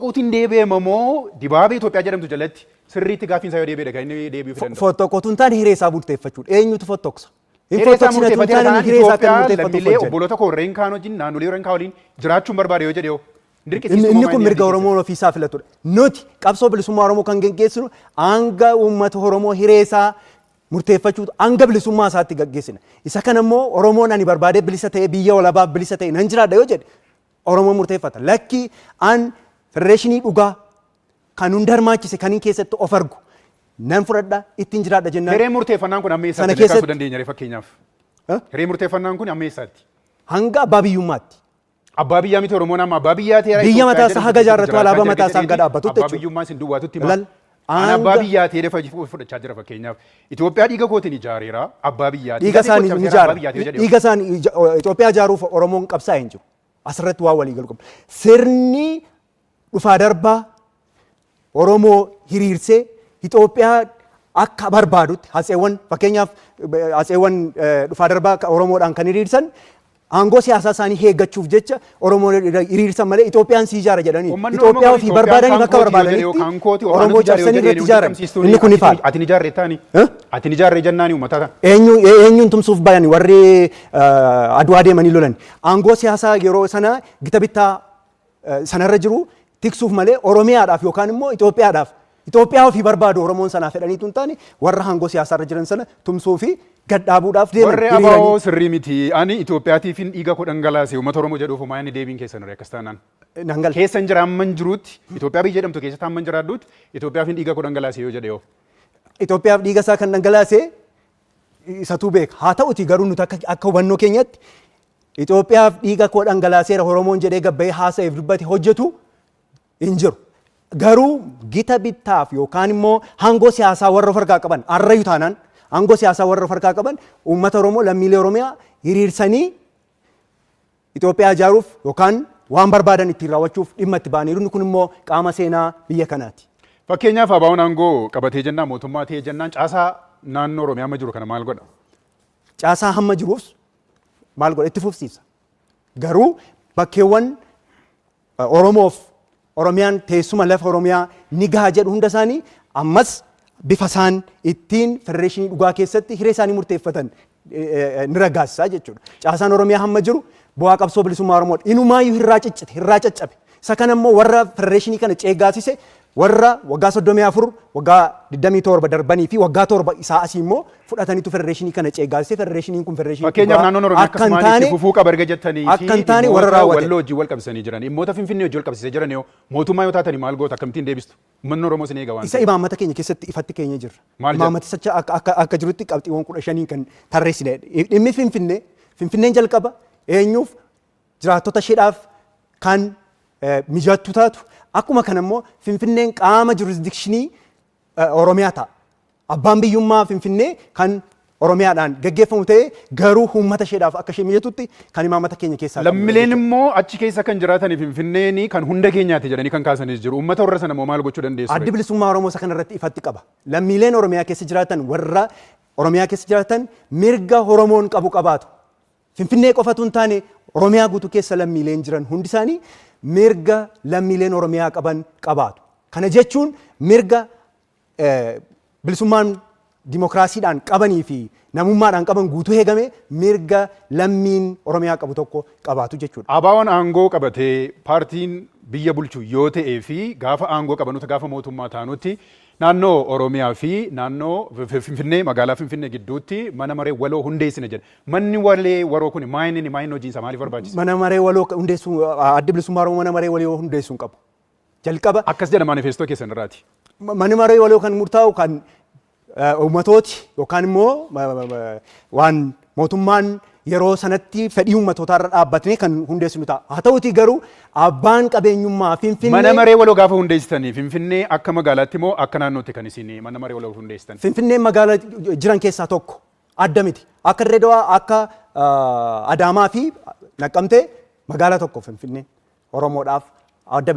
Fottoquutiin deebi'ema moo dibaabee Itoophiyaa jedhamtu jalatti sirriitti gaaffiin isaa yoo deebi'edha kan inni deebi'uu danda'u? Fottoqotu hin taane hiree isaa murteeffachuudha. Eenyutu fottoqsa? Hin Hiree isaa fottoqsina tun murteeffatee taane taanaan hiree isaa akka Itoophiyaa murteeffatuuf lammiilee hojjenna. Obboloota koo warreen kaan wajjin, naannolee warreen kaan waliin jiraachuun barbaade yoo jedhe hoo? Inni Dirqisiisuu inni moo kun maal mirga inni Oromoon ofiisaa filatudha. Nuti qabsoo bilisummaa Oromoo kan geggeessinu hanga uummata Oromoo hiree isaa murteeffachuu, hanga bilisummaa isaatti gaggeessina. Isa kana immoo Oromoon ani barbaadee bilisa ta'ee, biyya walabaaf bilisa ta'e nan jiraadha yoo jedhe, Oromoon murteeffata. Lakki, an federeeshinii dhugaa kan hunda hirmaachise, kan hin keessatti of argu nan fudhadha, ittiin jiraadha jennaan. Hiree murteeffannaan kun amma Sana eessaatti kaasuu keessatti dandeenya ree fakkeenyaaf? Eh? Hiree murteeffannaan kun amma eessaatti? Hanga abbaa biyyummaatti. Abbaa biyyaa miti Oromoon amma abbaa biyyaa ta'eera. Biyya Itoophiyaa mataa isaa jedhamtu haga keessatti ijaarratu, jiraachaa alaabaa jira mataa isaa hanga jedheeti dhaabbatutti abbaa jechuudha. biyyummaa isin duwwaatutti hima. Lal Ani abbaa hanga biyyaa ta'ee fudhachaa jira fakkeenyaaf. Itoophiyaa dhiiga kootiin ijaareera, abbaa biyyaati. Dhiiga Lafee koo isaanii ni cabseera, ijaara. abbaa biyyaati yoo jedhe. Dhiiga isaanii Itoophiyaa ijaaruuf Oromoon qabsaa'e hin jiru. Asirratti waan walii galu qabna. Sirni dhufaa darbaa Oromoo hiriirsee Itoophiyaa akka barbaadutti, hatseewwan fakkeenyaaf hatseewwan dhufaa darbaa Oromoodhaan kan hiriirsan aangoo siyaasaa isaanii eeggachuuf jecha Oromoo hiriirsan malee Itoophiyaan si ijaara jedhanii Uummanni Itoophiyaa Oromoo ofii Itoophiyaan barbaadaniif kan akka kooti yoo jedhe, barbaadanitti kan kooti Oromoo cabsanii irratti ijaaran. Inni kun ifaadha. Ati ni ijaarre taani. Eh? Ati ni ijaarre jennaani uummata kana. Eenyu eenyuun tumsuuf bayan warri Aduwaa deemanii lolan? Aangoo siyaasaa yeroo sana gita bittaa sanarra jiru tiksuuf malee Oromiyaadhaaf yookaan immoo Itoophiyaadhaaf, Itoophiyaa ofii barbaadu Oromoon sanaa fedhaniitu hin taane, warra aangoo siyaasaarra jiran sana tumsuu fi gad dhaabuudhaaf deeman Warri hiriiranii. ABO sirrii miti. Ani Itoophiyaatiifin dhiiga koo dhangalaase uummata Oromoo jedhuuf homaa inni deebiin keessan ture akkas taanaan. Nan gala. Keessa hin jira hamma hin jiruutti, Itoophiyaa biyya jedhamtu keessatti hamma hin jiraadhuutti Itoophiyaafin dhiiga koo dhangalaase yoo jedhe hoo? Itoophiyaaf dhiiga isaa kan dhangalaase isatu beeka. Haa ta'uti garuu nuti akka hubannoo keenyatti Itoophiyaaf dhiiga koo dhangalaaseera Oromoon jedhee gabbayee haasa'eef dubbate hojjetu hin jiru. Garuu gita bittaaf yookaan immoo aangoo siyaasaa warra of harkaa qaban, arrayu taanaan aangoo siyaasaa warra of harkaa qaban, uummata Oromoo, lammiilee Oromiyaa hiriirsanii Itoophiyaa ijaaruuf yookaan waan barbaadan ittiin raawwachuuf dhimma itti ba'aniiru. Inni kun immoo qaama seenaa biyya kanaati. Fakkeenyaaf ABO'n aangoo qabatee jennaan, mootummaa ta'ee jennaan, caasaa naannoo Oromiyaa amma jiru kana maal godha? Caasaa hamma jiruuf maal godha? Itti fufsiisa. Garuu bakkeewwan Oromoof Oromiyaan teessuma lafa Oromiyaa ni gaha jedhu hunda isaanii ammas bifa isaan ittiin federeeshinii dhugaa keessatti hiree isaanii murteeffatan ni raggaasisaa jechuudha. Caasaan Oromiyaa hamma jiru bu'aa qabsoo bilisummaa Oromoodha. Inumaayyuu hirraa ciccite, hirraa caccabe. Isa kana immoo warra federeeshinii kana ceeggaasise, warra waggaa 34, waggaa 27 darbanii fi waggaa 7 isaa asii immoo fudhataniitu federeeshinii kana ceeggaasise. Federeeshiniin kun federeeshinii Fakkeenyaaf dhugaa naannoon Oromiyaa akka hin akkasumaan itti taane fufuu qaba erga jettanii fi akka hin taane warra dhimmoota raawwate. Walloo wajjin wal qabsiisanii jiran, dhimmoota Finfinnee wajjin wal qabsiisee jiran yoo mootummaa yoo taatanii maal goota, akkamittiin deebistu? Uummanni Oromoo isin eega waan Isa ta'eef. Imaammata keenya keessatti ifatti keenya jirra. Maal jedha? Imaammaticha akka jirutti qabxiiwwan 15n kan tarreessine. Dhimmi Finfinnee, Finfinneen jalqaba eenyuuf, jiraattota isheedhaaf kan mijattu taatu, akkuma kana immoo Finfinneen qaama jurisdikshinii Oromiyaa ta'a. Abbaan biyyummaa Finfinnee kan Oromiyaadhaan gaggeeffamu ta'ee garuu uummata isheedhaaf akka ishee mijatutti kan imaammata keenya keessaa qabnudha Lammileen jechuudha. Immoo achi keessa kan jiraatanii Finfinneen kan hunda keenyaati jedhanii kan kaasanis jiru. Uummata warra sana immoo maal gochuu dandeessu? Addi Bilisummaa Oromoo isa kanarratti ifatti qaba. Lammiileen Oromiyaa keessa jiraatan, warra Oromiyaa keessa jiraatan, mirga Oromoon qabu qabaatu. Finfinnee qofatu hin taane, Oromiyaa guutuu keessa lammiileen jiran hundi isaanii mirga lammiileen Oromiyaa qaban qabaatu. Kana jechuun mirga bilisummaan dimokiraasiidhaan qabanii fi namummaadhaan qaban guutuu eegame mirga lammiin Oromiyaa qabu tokko qabaatu jechuudha. ABO'n aangoo qabatee paartiin biyya bulchu yoo ta'ee fi gaafa aangoo qabanutti, gaafa mootummaa taanutti, naannoo Oromiyaa fi naannoo Finfinnee, magaalaa Finfinnee gidduutti mana maree waloo hundeessina jedha. Manni walee waroo kun maayini maayini hojiinsa maaliif barbaachisa? Mana maree waloo hundeessuu, Addi Bilisummaa Oromoo mana maree waloo hundeessuu hin qabu. Jalqaba Akkas jedha maanifeestoo keessan irraati. Manni maree waloo kan murtaa'u kan uummatooti yookaan immoo waan mootummaan yeroo sanatti fedhii uummatootaa irra dhaabbatnee kan hundeessinu ta'a. Haa ta'utii garuu abbaan qabeenyummaa Finfinnee Mana maree waloo gaafa hundeessitanii Finfinnee akka magaalaatti moo akka naannootti kan isin mana maree waloo hundeessitan? Finfinneen magaalaa jiran keessaa tokko, adda miti. Akka Dirree Dawaa, akka Adaamaa fi Naqqamtee magaalaa tokko Finfinneen Oromoodhaaf adda